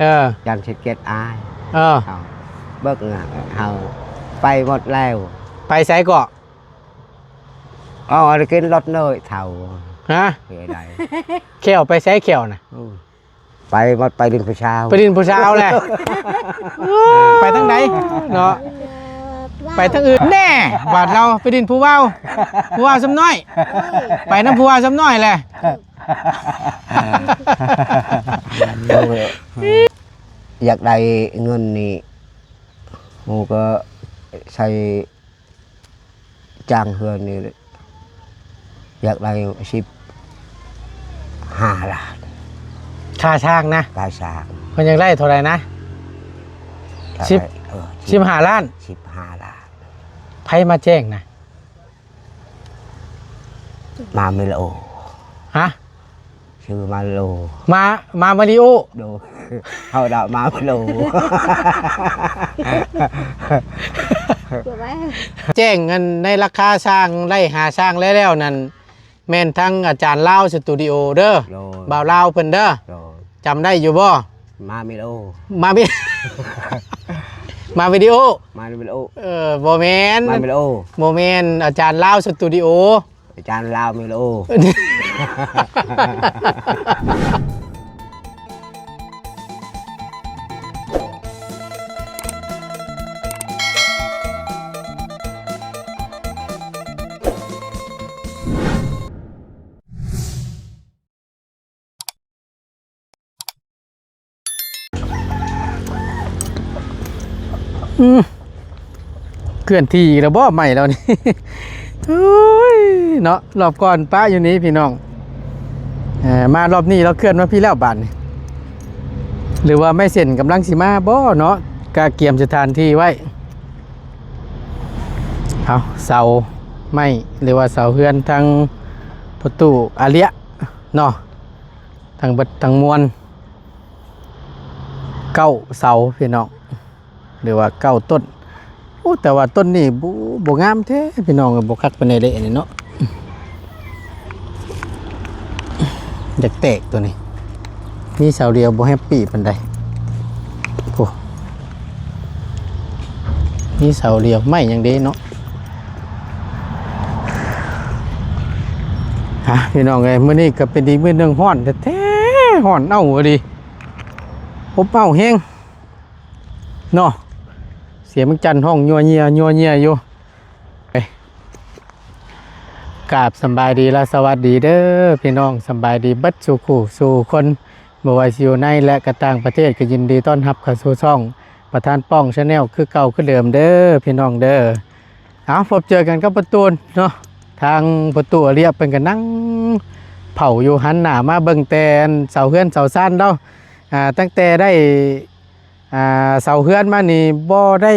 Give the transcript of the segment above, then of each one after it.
ເອີ ຢ້ານຊິກຽດອາຍ. ເອີ ເອົາ ເບິ່ງເຮົາໄປໝົດແລ້ວ. ໄປໃສເກາະ? ເອົາໄປກິນລົດເນີຍເຖົ້າ. ຮະ? ເຮັດໃດ? ແຂ້ວໄປໃສແຂ້ວນະ? ອື ໄປໝົດ ໄປຫຼິ້ນຜູ້ສາວ ໄປຫຼິ້ນຜູ້ສາວແຫຼະ. ໄປທາງໃດເນາະ? ໄປທາງອື່ນແດ່. ບາດລາວໄປຫຼິ້ນຜູ້ບ່າວ ຜູ້ບ່າວສ່ຳນ້ອຍ. ໄປນຳຜູ້ບ່າວສ່ຳນ້ອຍແຫຼະ. ຢາກໄດ້ເງິນນີ້ ໂອ ກໍໃຊ້ ຈ້າງເຮືອນນີ້ແຫຼະ ຢາກໄດ້ສິບຫ້າລ້ານ. ຄ່າຊ່າງນະ? ຄ່າຊ່າງ. ເພິ່ນຢາກໄດ້ເທົ່າໃດນະ? ສິບ ເອີ ສິບ ສິບຫ້າລ້ານ. ສິບຫ້າລ້ານ. ໃຜມາແຈ້ງນະ? ມາເມໂລ. ຮະ? ຊື່ມາໂລ ມາ ມາມາລິໂອ. ໂດຍ ເຮົາດະມາໂລ. ແຈ້ງອັນໃນລາຄາຊ່າງໄລ່ຫາຊ່າງແລ້ວໆນັ້ນ ແມ່ນທາງອາຈານລາວສະຕູດິໂອເດີ. ໂດຍ ບ່າວລາວເພິ່ນເດີ. ໂດຍ ຈຳໄດ້ຢູ່ບໍ່? ມາເມໂລ ມາເມ ມາວິດີໂອ. ມາເມໂລ. ເອີ ບໍ່ແມ່ນ ມາເມໂລ. ບໍ່ແມ່ນ ອາຈານລາວສະຕູດິໂອ. ອາຈານລາວມີໂລ. ອືມ ເຄື່ອນທີ່ອີກແລ້ວບໍ່ ໄມ້ລາວນີ້? ໂອ້ຍ ເນາະ ລອບກ່ອນປະຢູ່ນີ້ພີ່ນ້ອງ. ເອີ ມາລອບນີ້ລາວເຄື່ອນມາພີ້ແລ້ວບາດນີ້ ຫຼືວ່າໄມ້ເສັ້ນກຳລັງຊິມາບໍ່ເນາະ? ກະກຽມສະຖານທີ່ໄວ້. ເອົາ ເສົາໄມ້ ຫຼືວ່າເສົາເຮືອນທາງປະຕູອາເລຍເນາະ ທັງເບິດທັງມວນ ເກົ້າເສົາພີ່ນ້ອງ ຫຼືວ່າເກົ້າຕົ້ນ. ໂອ້ ແຕ່ວ່າຕົ້ນນີ້ ບໍ່ ບໍ່ງາມແທ້ພີ່ນ້ອງເອີຍ ບໍ່ຄັກປານໃດເດ້ນີ້ເນາະ. ຢາກແຕກໂຕນີ້ ມີເສົາດຽວບໍ່ແຮັບປີປານໃດ. ໂອ້ ມີເສົາດຽວ ໄມ້ຫຍັງເດ້ເນາະ. ອ່ະ ພີ່ນ້ອງເອີຍ ມື້ນີ້ກໍເປັນອີກມື້ໜຶ່ງ ຮ້ອນແທ້ໆ ຮ້ອນເອົ້າອີ່ຫຼີ ອົບເອົ້າແຮງເນາະ. ສຽງແມງຈັນຮ້ອງຍົວເຍຍ ຍົວເຍຍຢູ່. ເອີຍ ກາບສຳບາຍດີ ແລະ ສະຫວັດດີເດີພີ່ນ້ອງ ສຳບາຍດີເບິດສູ່ຄູ່ສູ່ຄົນ ບໍ່ວ່າຊິຢູ່ໃນ ແລະ ກະຕ່າງປະເທດ ກໍຍິນດີຕ້ອນຮັບເຂົ້າສູ່ຊ່ອງປະທານປ້ອງ Channel ຄືເກົ່າຄືເດີມເດີພີ່ນ້ອງເດີ. ເອົາ ພົບເຈີກັນກັບປະຕູນເນາະ ທາງປະຕູອາລຽບເພິ່ນກໍນັ່ງເຜົາຢູ່ ຫັນໜ້າມາເບິ່ງແຕ່ເສົາເຮືອນເສົາຊານລາວ. ອ່າ ຕັ້ງແຕ່ໄດ້ ອ່າ ເສົາເຮືອນມານີ້ບໍ່ໄດ້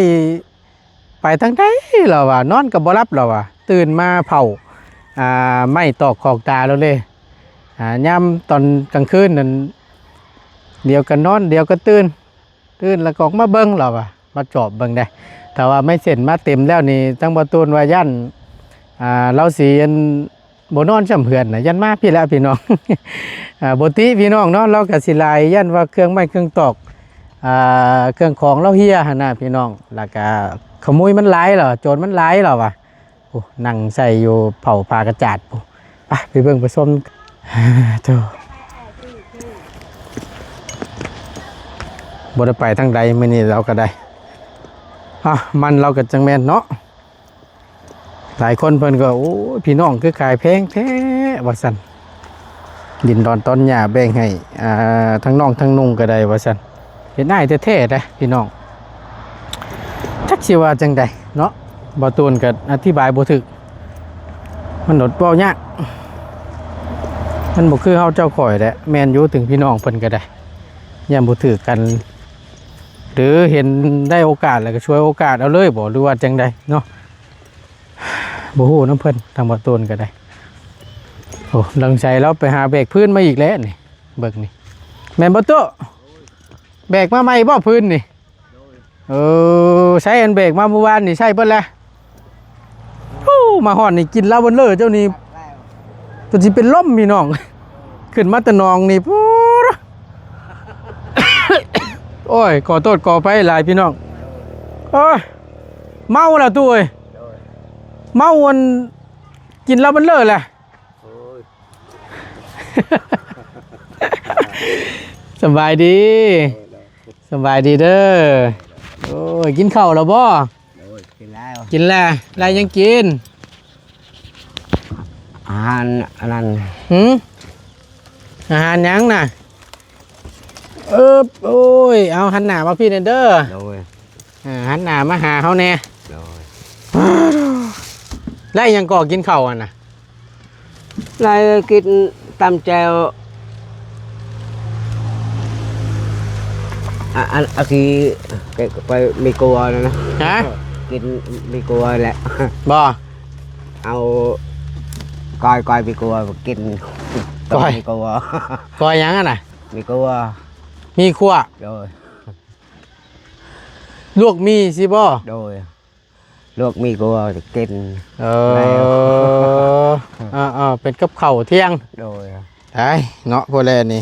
ໄປທາງໃດລາວວ່າ ນອນກໍບໍ່ຫຼັບລາວວ່າ ຕື່ນມາເຝົ້າ ອ່າ ໄມ້ຕອກຂອບຕາລາວເລີຍ. ອ່າ ຍາມຕອນກາງຄືນນັ້ນ ດຽວກໍນອນ ດຽວກໍຕື່ນ ຕື່ນແລ້ວກໍອອກມາເບິ່ງລາວວ່າ ມາຈອບເບິ່ງແດ່. ຖ້າວ່າໄມ້ເສັ້ນມາເຕັມແລ້ວນີ້ ທາງບ່າວຕູນວ່າຢ້ານ ອ່າ ລາວຊິ ອັນ ບໍ່ນອນຊ້ຳເຮືອນນະ ຢ້ານມາພີ້ແຫຼະພີ່ນ້ອງ. ອ່າ ບໍ່ຕິພີ່ນ້ອງເນາະ ລາວກໍຊິຫຼາຍ ຢ້ານວ່າເຄື່ອງໄມ້ເຄື່ອງຕອກ ອ່າ ເຄື່ອງຂອງລາວເຫ່ຍຫັ້ນນະພີ່ນ້ອງ ແລ້ວກໍຂະໂມຍມັນຫຼາຍລະ ໂຈນມັນຫຼາຍລະວ່າ. ໂອ້ ນັ່ງໃສ່ຢູ່ເຜົາຜ້າກະຈາດພຸ້ນ. ໄປ ໄປເບິ່ງໄປຊົມ. ໂທ້ ບໍ່ໄດ້ໄປທາງໃດມື້ນີ້ລາວກໍໄດ້. ອ່ະ ມັນລາວກໍຈັ່ງແມ່ນເນາະ. ຫຼາຍຄົນເພິ່ນກໍ ໂອ້ຍ ພີ່ນ້ອງຄືຂາຍແພງແທ້ວ່າຊັ້ນ ດິນດອນຕອນຫຍ້າແບ່ງໃຫ້ ອ່າ ທັງນ້ອງທັງນຸ່ງກໍໄດ້ວ່າຊັ້ນ. ເປັນອ້າຍແທ້ໆເດ້ພີ່ນ້ອງ ຈັກຊິວ່າຈັ່ງໃດເນາະ ບ່າວຕູນກໍອະທິບາຍບໍ່ຖືກ ມັນໂດດເວົ້າຍາກ ມັນບໍ່ຄືເຮົາເຈົ້າຂ້ອຍແຫຼະ. ແມ່ນຢູ່ ເຖິງພີ່ນ້ອງເພິ່ນກໍໄດ້ ຢ້ານບໍ່ຖືກກັນ ຫຼືເຫັນໄດ້ໂອກາດແລ້ວກໍສວຍໂອກາດເອົາເລີຍບໍ ຫຼືວ່າຈັ່ງໃດເນາະ. ບໍ່ຮູ້ນຳເພິ່ນ ທາງບ່າວຕູນກໍໄດ້. ໂອ້ ລັງໄຊລາວໄປຫາແບກພື້ນມາອີກແລ້ວນີ້ ເບິ່ງນີ້ ແມ່ນບໍ່ຕູ້? ແບກມາໃໝ່ບໍ່ພື້ນນີ້? ເອີ ໃຊ້ອັນແບກມາມື້ວານນີ້ໃຊ້ເບິດແລ້ວ. ໂອ້ ມາຮອດນີ້ກິນລາວເບິດເລີເຈົ້ານີ້ ຈົນຊິເປັນລົມພີ່ນ້ອງ. ຂຶ້ນມາແຕ່ໜອງນີ້ ປູດ. ໂອ້ຍ ຂໍໂທດຂໍອະໄພຫຼາຍພີ່ນ້ອງ. ໂອ້ຍ ເມົາລະຕູ້ເອີຍ. ໂດຍ ເມົາອັນ ກິນເຫຼົ້າມັນເລີແຫຼະ. ໂອ້ຍ ສະບາຍດີ. ໂດຍ ໂດຍ ສະບາຍດີເດີ. ໂອ້ຍ ກິນເຂົ້າແລ້ວບໍ່? ໂດຍ ກິນແລ້ວ. ກິນແລ້ວ. ໄດ້ຫຍັງກິນ? ອາຫານອັນນັ້ນ. ຫື? ອາຫານຫຍັງນະ? ເອີບ ໂອ້ຍ ເອົາ ຫັນໜ້າມາພີ້ແດ່ເດີ. ໂດຍ ເອີ ຫັນໜ້າມາຫາເຮົາແດ່. ໂດຍ ໄດ້ຫຍັງກໍກິນເຂົ້າຫັ້ນນະ? ໄດ້ກິນຕຳແຈ່ວ ອາ ອັນ ອັນທີ່ໄປ ໄປມີກົວນັ້ນນະ. ຮະ? ກິນມີກົວແຫຼະ. ບໍ່? ເອົາກ້ອຍ ກ້ອຍມີກົວກິນ. ກ້ອຍ ມີກົວ. ກ້ອຍຫຍັງຫັ້ນນະ? ມີກົວ. ມີຂົ້ວ. ໂດຍ ລວກໝີ່ຊີ້ບໍ່? ໂດຍ ລວກໝີ່ກໍກິນ. ເອີ ແລ້ວ ເອີໆ ເປັນກັບເຂົ້າທ່ຽງ. ໂດຍ ໄດ້ເນາະ ພໍແລ້ວນີ້.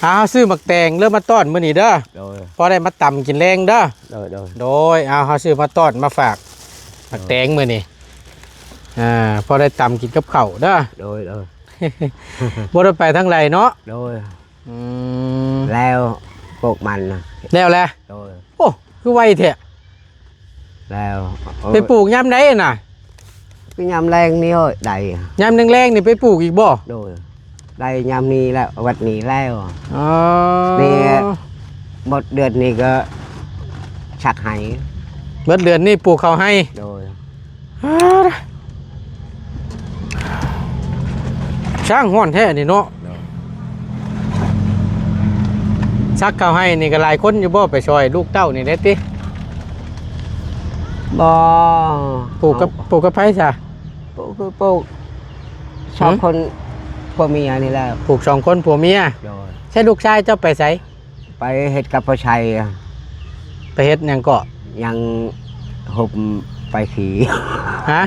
ເອົາ ເຮົາຊື້ໝາກແຕງເລີຍມາຕ້ອນມື້ນີ້ເດີ. ໂດຍ ພໍໄດ້ມາຕຳກິນແລງເດີ. ໂດຍ ໂດຍ ໂດຍ ເອົາ ເຮົາຊື້ມາຕ້ອນມາຝາກ ໝາກແຕງມື້ນີ້. ອ່າ ພໍໄດ້ຕຳກິນກັບເຂົ້າເດີ. ໂດຍ ໂດຍ ບໍ່ໄດ້ໄປທາງໃດເນາະ. ໂດຍ ອືມ ແລ້ວປູກມັນນະ. ແລ້ວແຫຼະ. ໂດຍ ໂອ້ ຄືໄວແທ້. ແລ້ວ ໄປປູກຍາມໃດນະ? ຄືຍາມແລງນີ້ເອີຍ ໄດ້. ຍາມແລງໆນີ້ໄປປູກອີກບໍ່? ໂດຍ ໄດ້ຍາມນີ້ແລ້ວ ວັດນີ້ແລ້ວ. ອໍ ນີ້ໝົດເດືອນນີ້ກໍສັກໄຮ່. ໝົດເດືອນນີ້ປູກເຂົ້າໄຮ່. ໂດຍ ຊ່າງຮ້ອນແທ້ນີ້ເນາະ. ໂດຍ ສັກເຂົ້າໄຮ່ນີ້ກໍຫຼາຍຄົນຢູ່ບໍ່? ໄປຊ່ອຍລູກເຕົ້ານີ້ແຫຼະຕິ. ບໍ່ ປູກກັບ ເອົາ ປູກກັບໃຜຊະ? ປູກຄືປູກສອງ ຫືມ ຄົນຜົວເມຍນີ້ແຫຼະ. ປູກສອງຄົນຜົວເມຍ. ໂດຍ ໃຊ້ລູກຊາຍເຈົ້າໄປໃສ? ໄປເຮັດກັບພໍ່ໄຊ. ໄປເຮັດຫຍັງເກາະ? ຍັງຫົບໄປຂີ່. ຮະ?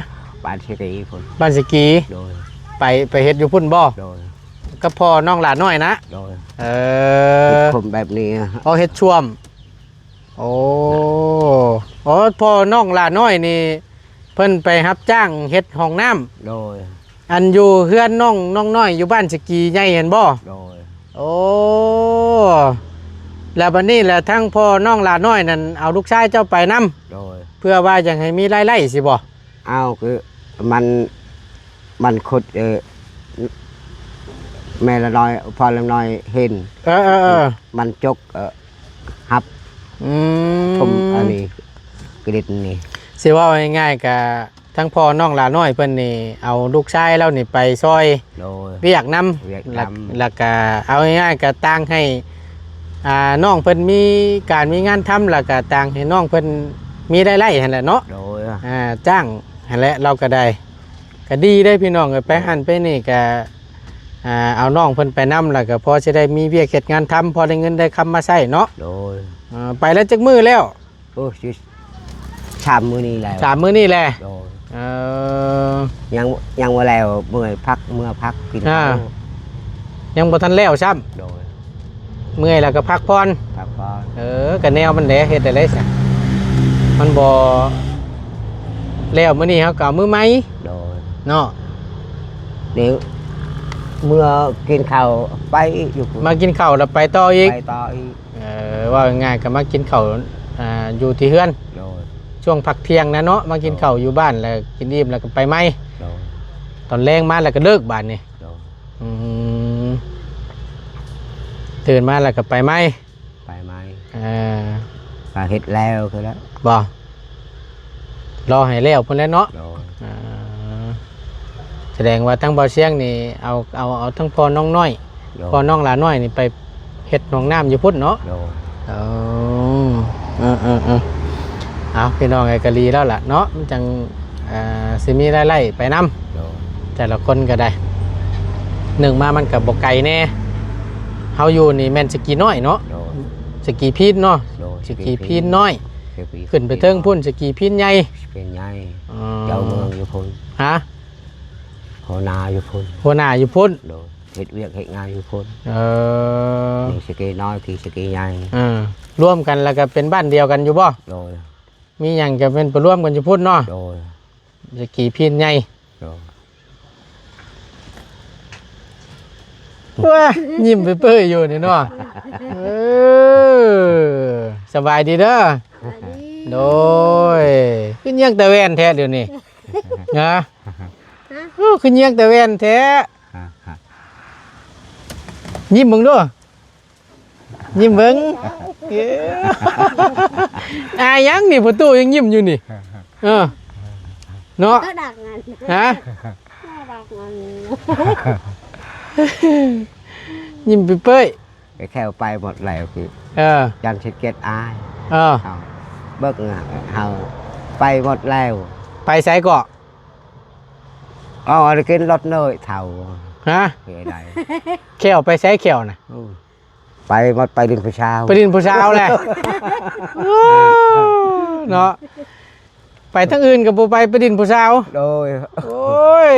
ບ້ານສະກີພຸ້ນ. ບ້ານສະກີ. ໂດຍ ໄປ ໄປເຮັດຢູ່ພຸ້ນບໍ່? ໂດຍ ກັບພໍ່ນ້ອງຫຼານ້ອຍນະ. ໂດຍ ເອີ ເຮັດຄົມແບບນີ້. ອໍ ເຮັດຊ່ວມ. ໂອ້ ອໍ ພໍ່ນ້ອງຫຼານ້ອຍນີ້ ເພິ່ນໄປຮັບຈ້າງເຮັດຫ້ອງນ້ຳ. ໂດຍ ອັນຢູ່ເຮືອນນ້ອງ ນ້ອງນ້ອຍຢູ່ບ້ານສະກີໃຫຍ່ຫັ້ນບໍ່? ໂດຍ ໂອ້ ແລ້ວບັດນີ້ແຫຼະ ທັງພໍ່ນ້ອງຫຼານ້ອຍນັ້ນເອົາລູກຊາຍເຈົ້າໄປນຳ. ໂດຍ ເພື່ອວ່າຢາກໃຫ້ມີລາຍໄດ້ຊິບໍ່? ເອົາ ຄືມັນ ມັນຂຸດ ເອີ ແມ່ລະນ້ອຍ ພໍ່ລະນ້ອຍເຫັນ. ເອີໆໆ ມັນຈົກ ເອີ ຮັບ ອືມ ຖົມອັນນີ້ ກະດິດນີ້. ຊິເວົ້າງ່າຍໆ ກະທັງພໍ່ນ້ອງຫຼານ້ອຍເພິ່ນນີ້ ເອົາລູກຊາຍລາວນີ້ໄປຊ່ອຍ. ໂດຍ ວຽກນຳ ວຽກນຳ ລະ ລະກະເອົາງ່າຍໆ ກະຕ່າງໃຫ້ ອ່າ ນ້ອງເພິ່ນມີການມີງານທຳ ລະກະຕ່າງໃຫ້ນ້ອງເພິ່ນມີລາຍໄດ້ຫັ້ນແຫຼະເນາະ. ໂດຍ ອ່າ ຈ້າງຫັ້ນແຫຼະ ລາວກະໄດ້. ກະດີເດ້ພີ່ນ້ອງເອີຍ ໄປຫັ້ນໄປນີ້ກະ ອ່າ ເອົານ້ອງເພິ່ນໄປນຳ ລະກະພໍຊິໄດ້ມີວຽກເຮັດງານທຳ ພໍໄດ້ເງິນໄດ້ຄຳມາໃຊ້ເນາະ. ໂດຍ ເອີ ໄປແລ້ວຈັກມື້ແລ້ວ? ໂອ້ ຊິສາມມື້ນີ້ແລ້ວ. ສາມມື້ນີ້ແຫຼະ. ໂດຍ ເອີ ຍັງ ຍັງບໍ່ແລ້ວ ເມື່ອຍພັກ ເມື່ອພັກກິນ ອ່າ ເຂົ້າ. ຍັງບໍ່ທັນແລ້ວຊ້ຳ. ໂດຍ ເມື່ອຍແລ້ວກໍພັກຜ່ອນ ພັກຜ່ອນ. ເອີ ກໍແນວມັນແຫຼະ ເຮັດໄດ້ໄດ໋ຊະ ມັນບໍ່ແລ້ວມື້ນີ້ເຮົາກໍເອົາມື້ໃໝ່. ໂດຍ ເນາະ ນີ້ເມື່ອກິນເຂົ້າໄປຢູ່ພຸ້ນ ມາກິນເຂົ້າແລ້ວໄປຕໍ່ອີກ ໄປຕໍ່ອີກ. ເອີ ເວົ້າງ່າຍໆ ກໍມາກິນເຂົ້າ ອ່າ ຢູ່ທີ່ເຮືອນ. ໂດຍ ຊ່ວງພັກທ່ຽງນະເນາະ ມາກິນເຂົ້າຢູ່ບ້ານ ແລ້ວກິນອີ່ມແລ້ວກໍໄປໃໝ່. ໂດຍ ຕອນແລງມາແລ້ວກໍເລີກບາດນີ້. ໂດຍ ອືມ ຕື່ນມາແລ້ວກໍໄປໃໝ່ ໄປໃໝ່. ເອີ ກໍເຮັດແລ້ວຄືແລ້ວ ບໍ່? ລໍໃຫ້ແລ້ວພຸ້ນແຫຼະເນາະ. ໂດຍ ອ່າ ສະແດງວ່າທາງບ່າວຊຽງນີ້ເອົາ ເອົາ ເອົາທັງພໍ່ນ້ອງນ້ອຍ ໂດຍ ພໍ່ນ້ອງຫຼານ້ອຍນີ້ໄປເຮັດຫ້ອງນ້ຳຢູ່ພຸ້ນເນາະ. ໂດຍ ເອີ ເອີໆໆ ເອົາ ພີ່ນ້ອງເອີຍ ກໍດີແລ້ວລະເນາະ ມັນຈັ່ງ ອ່າ ຊິມີລາຍໄດ້ໄປນຳ. ໂດຍ ແຕ່ລະຄົນກໍໄດ້ ໜຶ່ງມາມັນກໍບໍ່ໄກແດ່ ເຮົາຢູ່ນີ້ແມ່ນສະກີນ້ອຍເນາະ. ໂດຍ ສະກີພີນເນາະ. ໂດຍ ສະກີພີນນ້ອຍ ສະກີ ຂຶ້ນໄປເທິງພຸ້ນ ສະກີພີນໃຫຍ່ ພີນໃຫຍ່. ອໍ ເຈົ້າເມືອງຢູ່ພຸ້ນ. ຮະ? ຫົວໜ້າຢູ່ພຸ້ນ ຫົວໜ້າຢູ່ພຸ້ນ. ໂດຍ ເຮັດວຽກເຮັດງານຢູ່ພຸ້ນ. ເອີ ມີສະກີນ້ອຍ ທີ່ສະກີໃຫຍ່. ເອີ ລວມກັນແລ້ວກໍເປັນບ້ານດຽວກັນຢູ່ບໍ່? ໂດຍ. ມີຫຍັງກໍແມ່ນໄປລວມກັນຢູ່ພຸ້ນເນາະ? ໂດຍ. ສະກີພີນໃຫຍ່. ໂດຍ. ວ້າ ຍິ້ມເປີຍໆຢູ່ນີ້ເນາະ. ເອີ ສະບາຍດີເດີ. ສະບາຍດີ. ໂດຍ. ຄືຍຽກຕາແວ່ນແທ້ດຽວນີ້ ນະ? ໂອ້ ຄືຍຽກຕາແວ່ນແທ້. ຍິ້ມເບິ່ງດູ. ຍິ້ມເບິ່ງ. ເອີ ອາຍຫຍັງນີ້ ພໍ່ຕູ້ຍັງຍິ້ມຢູ່ນີ້. ເອີ ເນາະ. ກໍດັກນັ້ນ. ຮະ? ກໍດັກນັ້ນ. ຍິ້ມເປີຍໆ. ໄປແຂ້ວໄປໝົດແລ້ວ ເອີ ຢ້ານຊິກຽດອາຍ. ເອີ ເອົາ ເບິ່ງເຮົາໄປໝົດແລ້ວ. ໄປໃສເກາະ? ເອົາ ໄດ້ກິນລົດເນີຍເຖົ້າ. ຮະ? ເຮັດໃດ? ແຂ້ວໄປໃສແຂ້ວນະ? ເອີ ໄປໝົດ ໄປຫຼິ້ນຜູ້ສາວ. ໄປຫຼິ້ນຜູ້ສາວແຫຼະ. ໂອ້ ເນາະ. ໄປທາງອື່ນກໍບໍ່ໄປ ໄປຫຼິ້ນຜູ້ສາວ. ໂດຍ. ໂອ້ຍ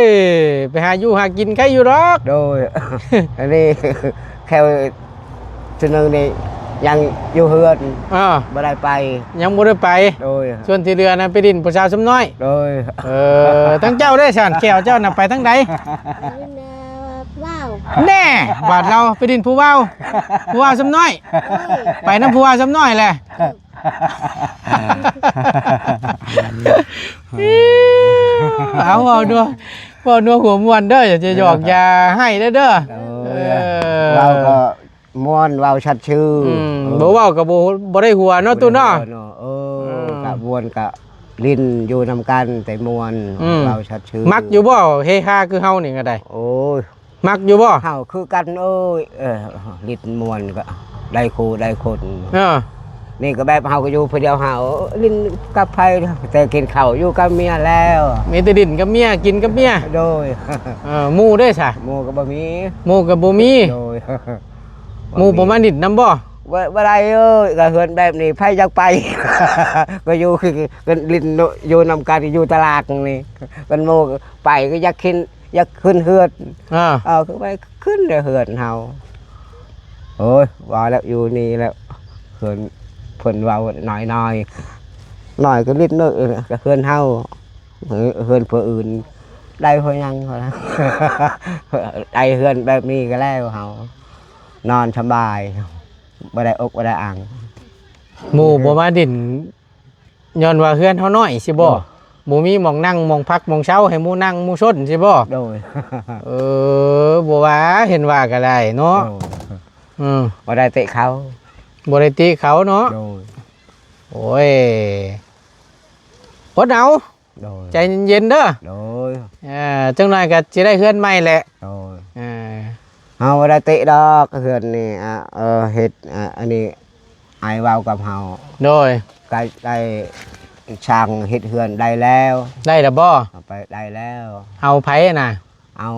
ໄປຫາຢູ່ຫາກິນໄຄຢູ່ດອກ. ໂດຍ. ອັນນີ້ແຄ່ວ ຊະໜຶ່ງນີ້ຍັງຢູ່ເຮືອນ. ເອີ ບໍ່ໄດ້ໄປ. ຍັງບໍ່ໄດ້ໄປ. ໂດຍ. ສ່ວນທີ່ເຫຼືອນັ້ນໄປຫຼິ້ນຜູ້ສາວຊຳນ້ອຍ. ໂດຍ. ເອີ ທາງເຈົ້າເດ້ຊັ້ນ ແຂ້ວເຈົ້ານະໄປທາງໃດ? ໄປຫຼິ້ນ ເອີ ວາວ. ແນ່ ບາດລາວໄປຫຼິ້ນຜູ້ວາວ ຜູ້ວາວຊຳນ້ອຍ. ໂດຍ. ໄປນຳຜູ້ວາວຊຳນ້ອຍແຫຼະ. ເອົາ ເວົ້ານົວ ເວົ້ານົວຫົວມ່ວນເດີ ຢ່າຈະຫຍອກຢ່າໄຫ້ເດີ. ເອີ ເວົ້າກໍມ່ວນ ເວົ້າຊັດຊື່. ອືມ ເອີ ບໍ່ເວົ້າກໍບໍ່ ບໍ່ໄດ້ຫົວເນາະ ຕູ້ເນາະ. ເອີ ເອີ ກະມ່ວນກະຫຼິ້ນຢູ່ນຳກັນແຕ່ມ່ວນ. ອືມ ເວົ້າຊັດຊື່. ມັກຢູ່ບໍ່ ເຮຮາຄືເຮົານີ້ກໍໄດ້? ໂອ້ຍ ມັກຢູ່ບໍ່? ເຮົາຄືກັນເອີຍ. ເອີ ຫຼິ້ນມ່ວນກໍໄດ້ຄູ່ໄດ້ຄົນ. ເອີ ນີ້ກໍແບບເຮົາກໍຢູ່ຜູ້ດຽວ ເຮົາຫຼິ້ນກັບໃຜ ແຕ່ກິນເຂົ້າຢູ່ກັບເມຍແລ້ວ. ມີແຕ່ຫຼິ້ນກັບເມຍ ກິນກັບເມຍ. ໂດຍ. ເອີ ໝູ່ເດ້ຊະ? ໝູ່ກໍບໍ່ມີ. ໝູ່ກໍບໍ່ມີ. ໂດຍ. ໝູ່ບໍ່ມາຫຼິ້ນນຳບໍ່? ບໍ່ ບໍ່ໄດ້ເອີຍ. ກໍເຮືອນແບບນີ້ ໃຜຢາກໄປ ກໍຢູ່ ກໍຫຼິ້ນຢູ່ນຳກັນ ຢູ່ຕະຫຼາດນີ້. ກັນໝູ່ໄປກໍຢາກຂຶ້ນ ຢາກຂຶ້ນເຮືອນ. ເອີ ເອີ ຄືໄປຂຶ້ນເຮືອນເຮົາ. ໂອ້ຍ ວ່າແລ້ວຢູ່ນີ້ແລ້ວ ເຮືອນເພິ່ນເວົ້ານ້ອຍໆ ນ້ອຍກໍນິດໜຶ່ງ ເອີ ກໍເຮືອນເຮົາ ເຮືອນຜູ້ອື່ນໄດ້ເພາະຫຍັງ ເຮົານະ ໄດ້ເຮືອນແບບນີ້ກໍແລ້ວ ເຮົານອນສະບາຍ ບໍ່ໄດ້ອົກບໍ່ໄດ້ອັ່ງ. ໝູ່ບໍ່ມາດິນ ຍ້ອນວ່າເຮືອນເຮົານ້ອຍຊິບໍ່? ໂດຍ. ບໍ່ມີໝ່ອງນັ່ງໝ່ອງພັກໝ່ອງເຊົາໃຫ້ໝູ່ນັ່ງໝູ່ຊົນຊິບໍ່? ໂດຍ. ເອີ ບໍ່ວ່າ ເຫັນວ່າກໍໄດ້ເນາະ. ໂດຍ. ອືມ ບໍ່ໄດ້ຕິເຂົາ ບໍ່ໄດ້ຕິເຂົາເນາະ. ໂດຍ. ໂອ້ຍ ອົດເອົາ. ໂດຍ. ໃຈເຢັນໆເດີ. ໂດຍ. ເອີ ຈັກໜ້ອຍກໍຊິໄດ້ເຮືອນໃໝ່ແຫຼະ. ໂດຍ. ເອີ ເຮົາບໍ່ໄດ້ຕິດອກເຮືອນນີ້ ອະ ເອີ ເຮັດ ອະ ອັນນີ້ ອ້າຍເວົ້າກັບເຮົາ. ໂດຍ. ໃກ້ໄດ້ຊ່າງເຮັດເຮືອນໄດ້ແລ້ວ. ໄດ້ແລ້ວບໍ່? ເອົາໄປໄດ້ແລ້ວ. ເອົາໃຜນະ? ເອົາ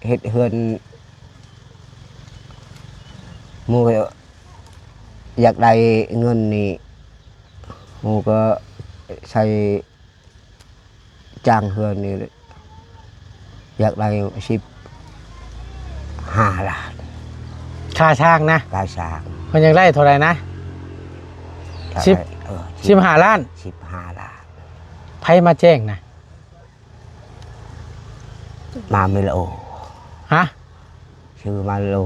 ເຮັດເຮືອນ ໝູ່ຢາກໄດ້ເງິນນີ້ ໝູ່ກໍໃຊ້ ຈ້າງເຮືອນນີ້ ຢາກໄດ້ສິບຫ້າລ້ານ. ຄ່າຊ່າງນະ? ຄ່າຊ່າງ. ເພິ່ນຢາກໄດ້ເທົ່າໃດນະ? ສິບ ເອີ ສິບຫ້າລ້ານ. ສິບຫ້າລ້ານ. ໃຜມາແຈ້ງນະ? ມາເມໂລ. ຮະ? ຊື່ມາໂລ.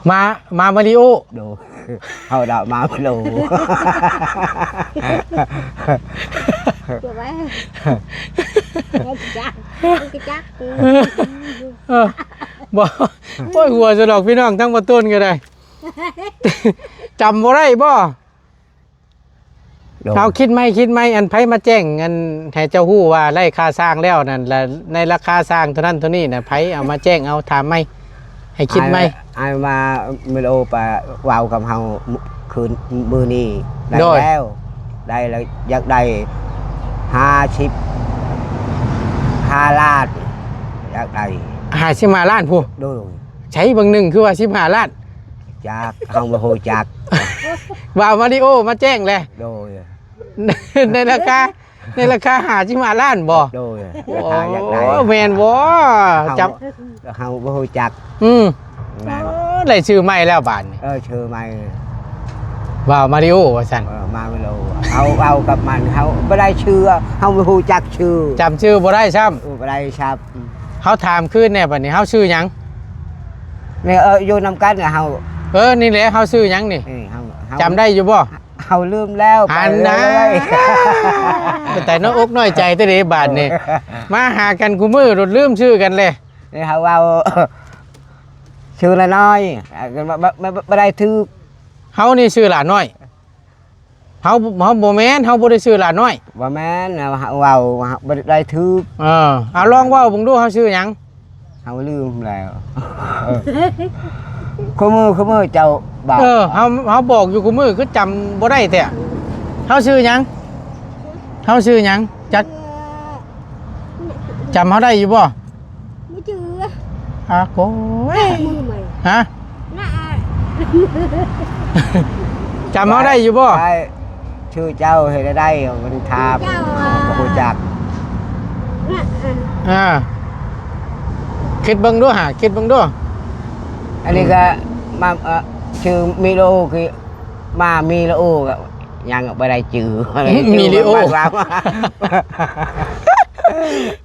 ມາ ມາມາລິໂອ. ໂດຍ. ເຮົາດາມາໂລ. ເກັບໄວ້ ຈັກ ຈັກ. ເອີ ບໍ່ ໂອ້ຍ ຫົວສະດອກ ພີ່ນ້ອງ ທັງບໍ່ຕົ້ນກໍໄດ້ ຈຳບໍ່ໄດ້ບໍ່? ໂດຍ. ເອົາ ຄິດໃໝ່ ຄິດໃໝ່ ອັນໃຜມາແຈ້ງ ອັນໃຫ້ເຈົ້າຮູ້ວ່າໄດ້ຄ່າຊ່າງແລ້ວນັ້ນ ລະໃນລາຄາຊ່າງເທົ່ານັ້ນເທົ່ານີ້ນະ ໃຜເອົາມາແຈ້ງ ເອົາຖາມໃໝ່ ໃຫ້ຄິດໃໝ່. ອ້າຍ ອ້າຍມາເມໂລໄປເວົ້າກັບເຮົາຄືນມື້ນີ້ ໄດ້ ໂດຍ ແລ້ວ ໄດ້ແລ້ວ ຢາກໄດ້ຫ້າສິບຫ້າລ້ານ ຢາກໄດ້ຫ້າສິບຫ້າລ້ານພຸ້ນ. ໂດຍ. ໃສເບິ່ງໜຶ່ງ ຄືວ່າສິບຫ້າລ້ານ? ຈັກ ເຮົາບໍ່ຮູ້ຈັກ. ວ່າມາລິໂອມາແຈ້ງແຫຼະ. ໂດຍ. ໃນລາຄາ ໃນລາຄາຫ້າສິບຫ້າລ້ານບໍ່? ໂດຍ ໂອ້ ຢາກໄດ້ ແມ່ນບໍ່? ເຮົາ ຈຳ ເຮົາບໍ່ຮູ້ຈັກ ອືມ ນັ້ນ ໂອ້ ໄດ້ຊື່ໃໝ່ແລ້ວບາດນີ້ ເອີ ຊື່ໃໝ່ ບ່າວມາລິໂອວ່າຊັ້ນ ເອີ ມາລິໂອ ເຮົາເວົ້າກັບມັນ ເຮົາບໍ່ໄດ້ຊື່ ເຮົາບໍ່ຮູ້ຈັກຊື່ ຈຳຊື່ບໍ່ໄດ້ຊ້ຳ ເອີ ບໍ່ໄດ້ຊ້ຳ ເຮົາຖາມຄືນແດ່ ບາດນີ້ເຮົາຊື່ຫຍັງ? ນີ້ ເອີ ຢູ່ນຳກັນເຮົາ ເອີ ນີ້ແຫຼະ ເຮົາຊື່ຫຍັງນີ້? ເອີ ເຮົາ ເຮົາ ຈຳໄດ້ຢູ່ບໍ່? ເຮົາລືມແລ້ວ ຫັ້ນນະ ໄປເລື້ອຍໆ ເປັນຕານ້ອຍອົກນ້ອຍໃຈແທ້ເດບາດນີ້ ເອີ ມາຫາກັນຄູ່ມື້ໂລດລືມຊື່ກັນແຫຼະ ນີ້ເຮົາເວົ້າຊື່ລະນ້ອຍ ບໍ່ ບໍ່ ບໍ່ ບໍ່ໄດ້ຖືກ ເຮົານີ້ຊື່ຫຼານ້ອຍ ເຮົາ ເຮົາບໍ່ແມ່ນ ເຮົາບໍ່ໄດ້ຊື່ຫຼານ້ອຍ ບໍ່ແມ່ນ ເຮົາ ເຮົາເວົ້າ ເຮົາບໍ່ໄດ້ຖືກ ເອີ ເອົາລອງເວົ້າເບິ່ງດູ ເຮົາຊື່ຫຍັງ? ເຮົາລືມແລ້ວ ຄູ່ມື້ ຄູ່ມື້ເຈົ້າບອກ ເອີ ເຮົາ ເຮົາບອກຢູ່ຄູ່ມື້ ຄືຈຳບໍ່ໄດ້ແທ້ ເຮົາຊື່ຫຍັງ? ເຮົາຊື່ຫຍັງ? ຈັກ ຈຳເຮົາໄດ້ຢູ່ບໍ່? ບໍ່ຈື່ ອາໂກຍ ຮະ? ຈຳເຮົາໄດ້ຢູ່ບໍ່? ໄດ້ ຊື່ເຈົ້າເຮັດໃດ ມັນຖາມ ເຈົ້າ ບໍ່ຮູ້ຈັກ ອາ ຄິດເບິ່ງດູຫາ ຄິດເບິ່ງດູ ອັນນີ້ກໍມາ ເອີ ຊື່ມີໂລ ຄື ມາມີລະໂອ ກໍຍັງບໍ່ໄດ້ຈື່ ມີລິໂອ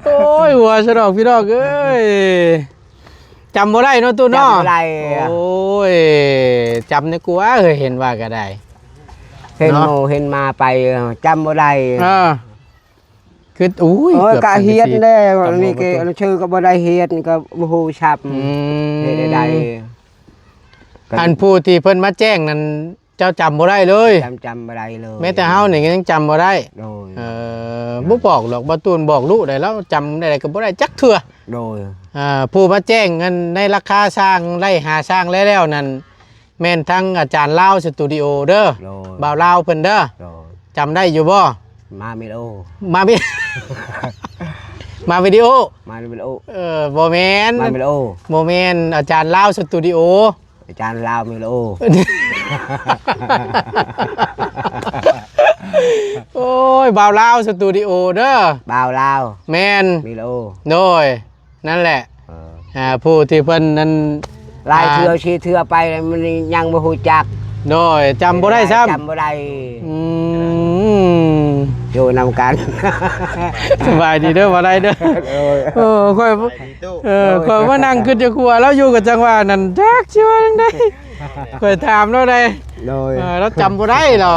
ໂອ້ຍ ຫົວສະດອກພີ່ນ້ອງເອີຍ ຈຳບໍ່ໄດ້ເນາະຕູ້ເນາະ ຈຳບໍ່ໄດ້ ໂອ້ຍ ຈຳແດ່ກວ່າເອີຍ ເຫັນວ່າກໍໄດ້ ເຫັນ ເນາະ ໂມເຫັນມາໄປ ຈຳບໍ່ໄດ້ ເອີ ຄື ໂອ້ຍ ໂອ້ຍ ເກືອບ ກະຮຽນແລ້ວ ອັນນີ້ກໍ ອັນຊື່ກໍບໍ່ໄດ້ຮຽນ ກໍບໍ່ຮູ້ຊ້ຳ ອືມ ເຮັດໃດ ອັນຜູ້ທີ່ເພິ່ນມາແຈ້ງນັ້ນ ເຈົ້າຈຳບໍ່ໄດ້ເລີຍ ຈຳ ຈຳບໍ່ໄດ້ເລີຍ ແມ້ແຕ່ເຮົານີ້ກໍຍັງຈຳບໍ່ໄດ້ ໂດຍ ເອີ ບໍ່ບອກດອກ ບໍ່ຕູນບອກລູກໄດ້ ລາວຈຳໄດ້ກໍບໍ່ໄດ້ຈັກເທື່ອ ໂດຍ ເອີ ຜູ້ມາແຈ້ງເງິນໃນລາຄາສ້າງໄລ່ຫາສ້າງແລ້ວໆນັ້ນ ແມ່ນທັງອາຈານລາວສະຕູດິໂອເດີ ໂດຍ ບ່າວລາວເພິ່ນເດີ ໂດຍ ຈຳໄດ້ຢູ່ບໍ່? ມາວິດີໂອ ມາວິ ມາວິດີໂອ ມາວິດີໂອ ເອີ ບໍ່ແມ່ນ ມາວິດີໂອ ບໍ່ແມ່ນ ອາຈານລາວສະຕູດິໂອ ອາຈານລາວມີໂລ ໂອ້ຍ ບ່າວລາວສະຕູດິໂອເດີ ບ່າວລາວ ແມ່ນ ມີໂລ ໂດຍ ນັ້ນແຫຼະ ເອີ ອ່າ ຜູ້ທີ່ເພິ່ນນັ້ນ ຫຼາຍເທື່ອ ອ່າ ສີ່ເທື່ອໄປ ມັນຍັງບໍ່ຮູ້ຈັກ ໂດຍ ຈຳບໍ່ໄດ້ຊ້ຳ ຈຳບໍ່ໄດ້ ອືມ ຢູ່ນຳກັນ ສະບາຍດີເດີ ບໍ່ໄດ້ເດີ ໂດຍ ເອີ ຂ້ອຍ ເອີ ຂ້ອຍມານັ່ງຄິດຢູ່ຄົວລາວຢູ່ກັບຈັງຫວະນັ້ນ ຈັກຊິວ່າຈັ່ງໃດ ຂ້ອຍຖາມລາວໄດ້ ໂດຍ ເອີ ລາວຈຳບໍ່ໄດ້ລາວ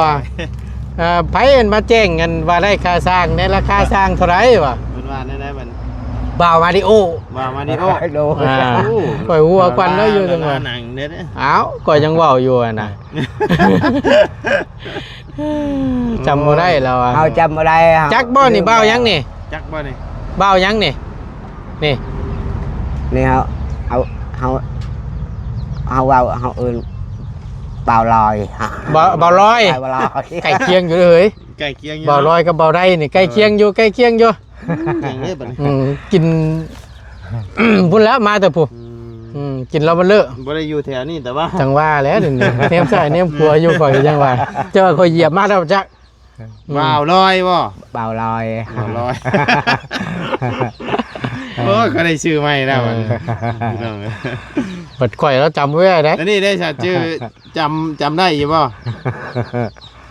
ເອີ ໃຜເອີ້ນມາແຈ້ງກັນວ່າໄດ້ຄ່າສ້າງໃນລາຄາສ້າງເທົ່າໃດວະ ເພິ່ນວ່າແນວໃດບັດນີ້ ບ່າວມາລິໂອ ບ່າວມາລິໂອ ໂດຍ ອ່າ ໂອ້ ຂ້ອຍຫົວຄວັນລາວຢູ່ຈັງຫວະ ຫຼານາງເດ້ ອ້າວ ຂ້ອຍຍັງເວົ້າຢູ່ຫັ້ນນະ ຈຳບໍ່ໄດ້ແລ້ວອະ ເຮົາຈຳບໍ່ໄດ້ ເຮົາ ຈັກບໍ່ນີ້ ບ່າວຫຍັງນີ້ ຈັກບໍ່ນີ້ ບ່າວຫຍັງນີ້ ນີ້ ນີ້ເຮົາ ເຮົາ ເຮົາ ເຮົາເວົ້າ ເຮົາເອີ້ນບ່າວລອຍ ບ່າວ ບ່າວລອຍ ບ່າວລອຍ ໃກ້ຄຽງຢູ່ເລີຍ ໃກ້ຄຽງຢູ່ ບ່າວລອຍກັບບ່າວໄດ້ນີ້ ໃກ້ຄຽງຢູ່ ໃກ້ຄຽງຢູ່ ຫຍັງເດ້ບັດນີ້ ອືມ ກິນ ພຸ້ນແລ້ວ ມາແຕ່ພຸ້ນ ອືມ ອືມ ກິນເຫຼົ້າບັນເລີ ບໍ່ໄດ້ຢູ່ແຖວນີ້ ແຕ່ວ່າ ຈັ່ງວ່າແຫຼະ ດຽວນີ້ ແນມຊ້າຍແນມຂວາຢູ່ ຂ້ອຍກໍຍັງວ່າ ແຕ່ວ່າຂ້ອຍຢຽບມາແລ້ວຈັກ ອືມ ບ່າວລອຍບໍ່? ບ່າວລອຍ ບ່າວລອຍ ໂອ້ຍ ກໍໄດ້ຊື່ໃໝ່ແລ້ວ ເອີ ບັດນີ້ ພີ່ນ້ອງເອີຍ ບັດຂ້ອຍລາວຈຳບໍ່ໄດ້ເດ້ ອັນນີ້ໄດ້ຊະ ຊື່ ຈຳ ຈຳໄດ້ຢູ່ບໍ່?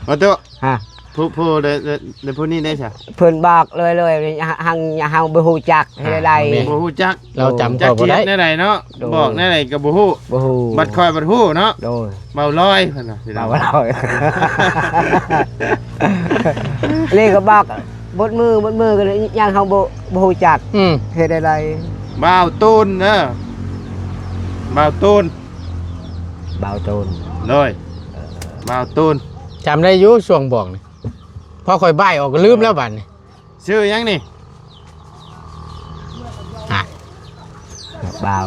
ບໍ່ຕຸ ຮະ ຜູ້ ຜູ້ ແລະ ແລະ ແລະຜູ້ນີ້ໄດ້ຊະ ເພິ່ນບອກເລີຍໆ ຫ- ຫ- ເຮົາບໍ່ຮູ້ຈັກ ເຮັດໃດ ບໍ່ຮູ້ຈັກ ລາວຈຳຂ້ອຍບໍ່ໄດ້ ຈັກຊິເຮັດແນວໃດເນາະ ໂດຍ ບອກແນວໃດກໍບໍ່ຮູ້ ບໍ່ຮູ້ ບັດຂ້ອຍບັດຮູ້ເນາະ ໂດຍ ເບົາລອຍເພິ່ນວ່າ ເບົາລອຍ ນີ້ກໍບອກ ບົດມື ບົດມືກໍຍັງເຮົາບໍ່ ບໍ່ຮູ້ຈັກ ອືມ ເຮັດໃດ ບ່າວຕູນເດີ ບ່າວຕູນ ບ່າວຕູນ ໂດຍ ເອີ ບ່າວຕູນ ຈຳໄດ້ຢູ່ຊ່ວງບອກນີ້ ພໍຂ້ອຍບາຍອອກກໍລືມແລ້ວບັດນີ້ ຊື່ຫຍັງນີ້? ອ່ະ ບ່າວ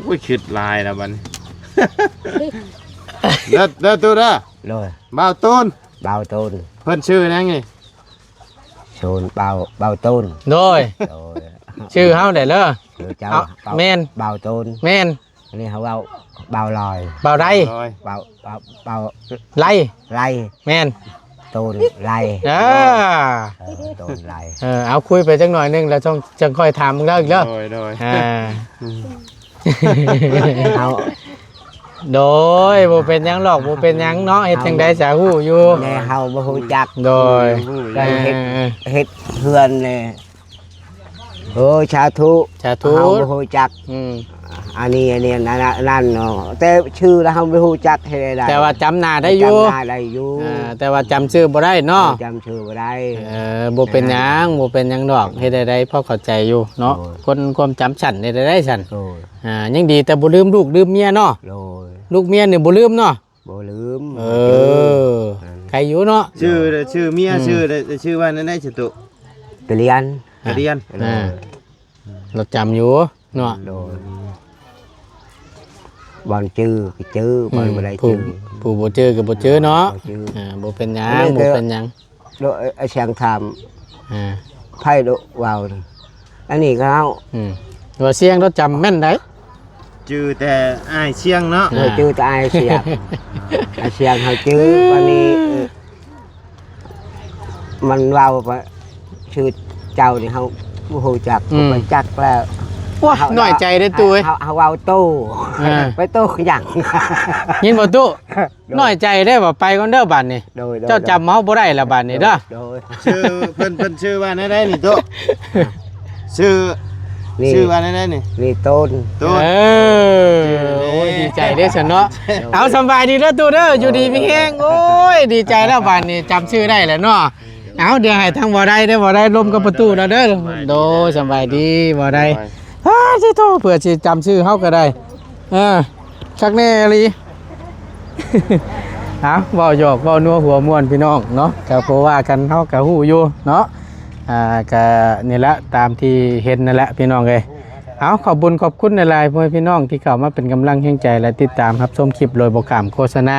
ໂອ້ຍ ຄິດຫຼາຍແລ້ວບັດນີ້ ເດີ ເດີ ຕູເດີ ໂດຍ ບ່າວຕູນ ບ່າວຕູນ ເພິ່ນຊື່ຫຍັງນີ້? ສູນ ບ່າວ ບ່າວຕູນ ໂດຍ ໂດຍ ຊື່ເຮົາໄດ້ເດີ ຊື່ເຈົ້າ ເອົາ ບ່າວ ແມ່ນ ບ່າວຕູນ ແມ່ນ ອັນນີ້ເຮົາເວົ້າບ່າວລອຍ ບ່າວໃດ ບ່າວລອຍ ບ່າວ ບ່າວ ບ່າວໄລ ໄລ ແມ່ນ ໂຕນໄຫຼ ເອີ ເອີ ໂຕນໄຫຼ ເອີ ເອົາຄຸຍໄປຈັກໜ້ອຍໜຶ່ງ ແລ້ວຈັ່ງ ຈັ່ງຄ່ອຍຖາມເບິ່ງເດີອີກເດີ ໂດຍ ໂດຍ ອ່າ ເຮົາ ໂດຍ ບໍ່ເປັນຫຍັງດອກ ບໍ່ເປັນຫຍັງເນາະ ເຮັດຈັ່ງໃດສາຮູ້ຢູ່ ແຕ່ເຮົາບໍ່ຮູ້ຈັກ ໂດຍ ການເຮັດ ເອີ ເຮັດເຮືອນນີ້ ໂອ້ ສາທຸ ສາທຸ ເຮົາບໍ່ຮູ້ຈັກ ອືມ ອັນນີ້ ອັນນີ້ ນັ້ນ ນັ້ນເນາະ ແຕ່ຊື່ລະເຮົາບໍ່ຮູ້ຈັກ ເຮັດໄດ້ ແຕ່ວ່າຈຳໜ້າໄດ້ຢູ່ ຈຳໜ້າໄດ້ຢູ່ ອ່າ ແຕ່ວ່າຈຳຊື່ບໍ່ໄດ້ເນາະ ເອີ ຈຳຊື່ບໍ່ໄດ້ ເອີ ບໍ່ເປັນຫຍັງ ບໍ່ເປັນຫຍັງດອກ ເຮັດໄດ້ ພໍເຂົ້າໃຈຢູ່ເນາະ ໂດຍ ຄົນຄວາມຈຳສັ້ນ ເຮັດໄດ້ຊັ້ນ ໂດຍ ອ່າ ຍັງດີແຕ່ບໍ່ລືມລູກລືມເມຍເນາະ ໂດຍ ລູກເມຍນີ້ບໍ່ລືມເນາະ ບໍ່ລືມ ເອີ ບໍ່ລືມ ໃຄຢູ່ເນາະ ຊື່ ຊື່ເມຍ ອືມ ຊື່ ຊື່ວ່າແນວໃດ ຊື່ຕຸ ຕະລຽນ ຕະລຽນ ອ່າ ລາວຈຳຢູ່ເນາະ ໂດຍ ບ່ອນຈື່ກໍຈື່ ອືມ ບ່ອນບໍ່ໄດ້ ຜູ້ ຈື່ ຜູ້ບໍ່ຈື່ກໍບໍ່ຈື່ເນາະ ບໍ່ຈື່ ອ່າ ບໍ່ເປັນຫຍັງ ອັນນີ້ກໍ ບໍ່ເປັນຫຍັງ ໂດຍ ອ້າຍຊຽງຖາມ ອ່າ ໃຜໂດເວົ້ານີ້ ອັນນີ້ກໍເຮົາ ອືມ ວ່າຊຽງລາວຈຳແມ່ນໃດ ຈື່ແຕ່ອ້າຍຊຽງເນາະ ເອີ ຈື່ແຕ່ອ້າຍຊຽງ ອ້າຍຊຽງເຮົາຈື່ ບາດນີ້ ມັນເວົ້າວ່າຊື່ເຈົ້ານີ້ເຮົາບໍ່ຮູ້ຈັກ ອືມ ບໍ່ຈັກແລ້ວ ໂອ້ຍ ເຮົາ ນ້ອຍໃຈເດ້ຕູ້ເອີຍ ເຮົາ ເຮົາເວົ້າໂຕ້ ເອີ ໄປໂຕ້ຫຍັງ ຍິນບໍ່ຕູ້? ໂດຍ ນ້ອຍໃຈເດ້ ວ່າໄປກ່ອນເດີບາດນີ້ ໂດຍ ໂດຍ ເຈົ້າຈຳເຮົາບໍ່ໄດ້ລະບາດນີ້ເດີ ໂດຍ ໂດຍ ຊື່ເພິ່ນ ເພິ່ນຊື່ວ່າແນວໃດນີ້ໂຕ ຊື່ ນີ້ ຊື່ວ່າແນວໃດນີ້ ນີ້ໂຕນ ໂຕນ ເອີ ໂອ້ຍ ດີໃຈເດ້ຊັ້ນເນາະ ໂດຍ ເອົາ ສຳບາຍດີເດີຕູ້ເດີ ຢູ່ດີມີແຮງ ໂອ້ຍ ດີໃຈແລ້ວບາດນີ້ ຈຳຊື່ໄດ້ແລ້ວເນາະ ເອົາ ດຽວໃຫ້ທາງບໍ່ໄດ້ເດີ ບໍ່ໄດ້ລົມກັບປະຕູແລ້ວເດີ ໂດຍ ສຳບາຍດີບໍ່ໄດ້ ໂດຍ ອ້າ ຊິໂທ ເພື່ອຊິຈຳຊື່ເຮົາກໍໄດ້ ເອີ ຄັກແນ່ອີ່ຫຼີ ເອົາ ເວົ້າຫຍອກເວົ້ານົວຫົວມ່ວນພີ່ນ້ອງເນາະ ກໍບໍ່ວ່າກັນ ເຮົາກໍຮູ້ຢູ່ເນາະ ອ່າ ກໍນີ້ແຫຼະ ຕາມທີ່ເຫັນນັ້ນແຫຼະພີ່ນ້ອງເອີຍ ເອົາ ຂອບບຸນຂອບຄຸນຫຼາຍໆ ພໍ່ແມ່ພີ່ນ້ອງທີ່ເຂົ້າມາເປັນກຳລັງແຮງໃຈ ແລະ ຕິດຕາມຮັບຊົມຄລິບໂດຍບໍ່ຂ້າມໂຄສະນາ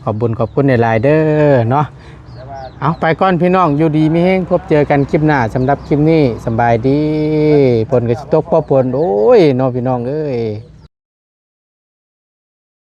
ຂອບບຸນຂອບຄຸນຫຼາຍໆເດີເນາະ ເອົາ ໄປກ່ອນພີ່ນ້ອງ ຢູ່ດີມີແຮງ ພົບເຈີກັນຄລິບໜ້າ ສຳລັບຄລິບນີ້ ສຳບາຍດີ ຝົນກໍຊິຕົກບໍ່ຝົນ ໂອ້ຍ ເນາະ ພີ່ນ້ອງເອີຍ.